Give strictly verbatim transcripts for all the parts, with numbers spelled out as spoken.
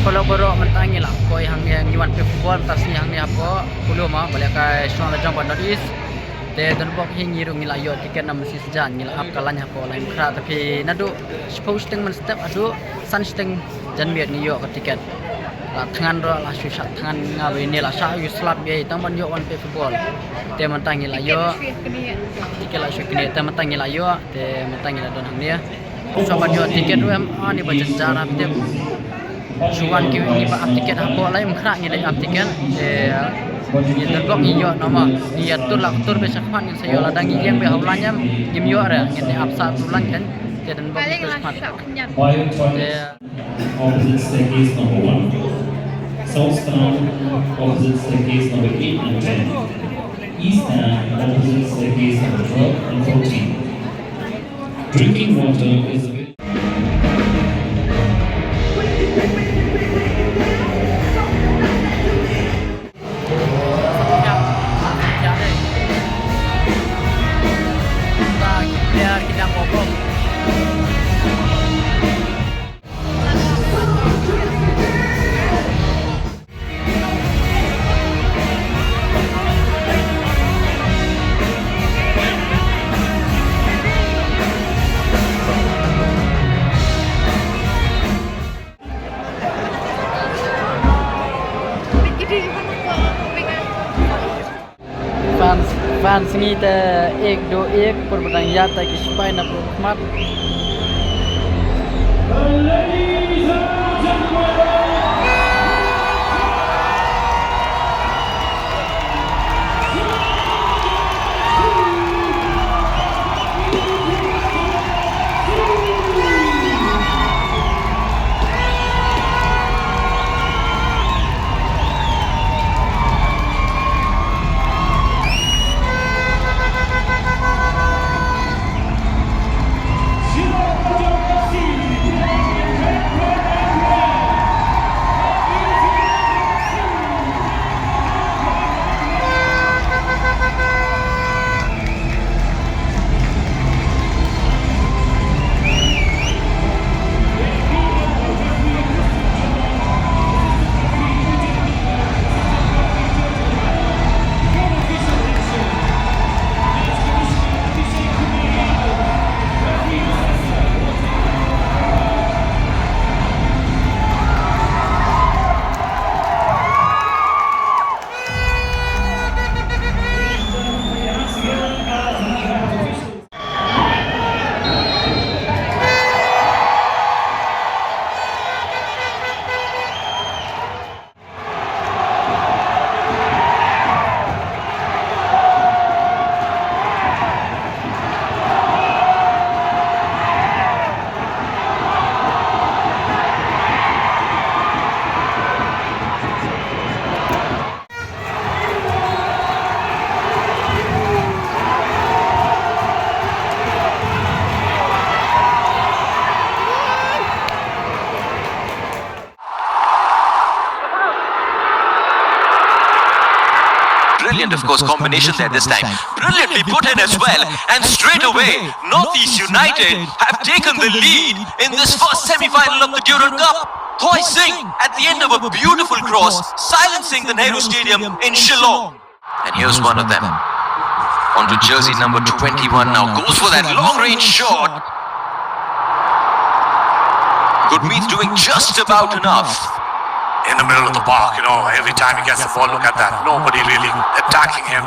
Paralok baroh, mynta ngi la poi hangne, ngi wan peit football mynta sngi hangne hapoh Polo ma, ba lehkai shnong la jong ba North East. Te donbok hi ngi ruh ngi la ïoh tiket na mynstep sien, ngi la ap ka lain hapoh Laitumkhrah, te phi naduh shiphew shiteng mynstep haduh san shiteng janmiet ngi ïoh ka tiket. La thngan ruh la shu shah thngan, nga ba ine la shah ïoh slap ïa tang ban ïoh wan peit football. Te mynta ngi la ïoh tiket, la shu knieh, te mynta ngi la ïoh, te mynta ngi la don hangne. Shu ban ïoh tiket ruh em, ani ba jynjar hapdeng. Shu wan kiwei ngi ba ap tiket hapoh Laitumkhrah ngi dei ap tiket. Te ngi donbok ngi ïoh namar ngi ïa tur la tur beit shakhmat ngin sa ïoh, lada ngi ïeng beit ha u lain em ngim ïoh re, ngin dei ap sa tur lain kan. Te donbok ngi tur shakhmat. Te Opposite staircase number one. South Town, opposite staircase number eight and ten. East Town, opposite staircase number twelve and fourteen. Drinking water is available. Fans, fans ngi te ek do ek, por ba dang ïa ta ki spy na pur khmat. Brilliant, of course, combination there this time. Brilliantly put in as well. And straight away, Northeast United have taken the lead in this first semi-final of the Durand Cup. Thoy Singh at the end of a beautiful cross, silencing the Nehru Stadium in Shillong. And here's one of them. Onto jersey number twenty-one now. Goes for that long range shot. Gurmeet doing just about enough. In the middle of the park, you know, every time he gets the ball, look at that. Nobody really attacking him.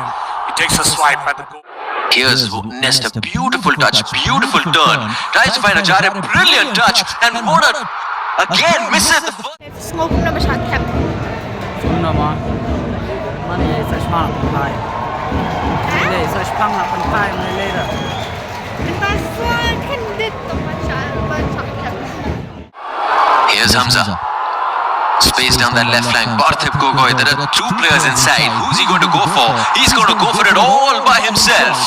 He takes a swipe at the goal. Here's Nesta. Beautiful touch, beautiful turn. Tries to find Acharya. Brilliant touch. And what a, again, misses the first. Sngewbha ba shah thep. Sngewbha ma. Mane sa shpang la pynphai. Mane sa shpang la pynphai mane lei da. Mynta sa khyndiat to ba shah, ba shah thep. Here's Hamza. Space down that left flank. Parthiv Gogoi, there are two players inside. Who's he going to go for? He's going to go for it all by himself.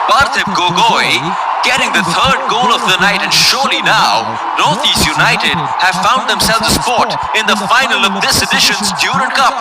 Parthiv Gogoi getting the third goal of the night, and surely now Northeast United have found themselves a spot in the final of this edition's Durand Cup.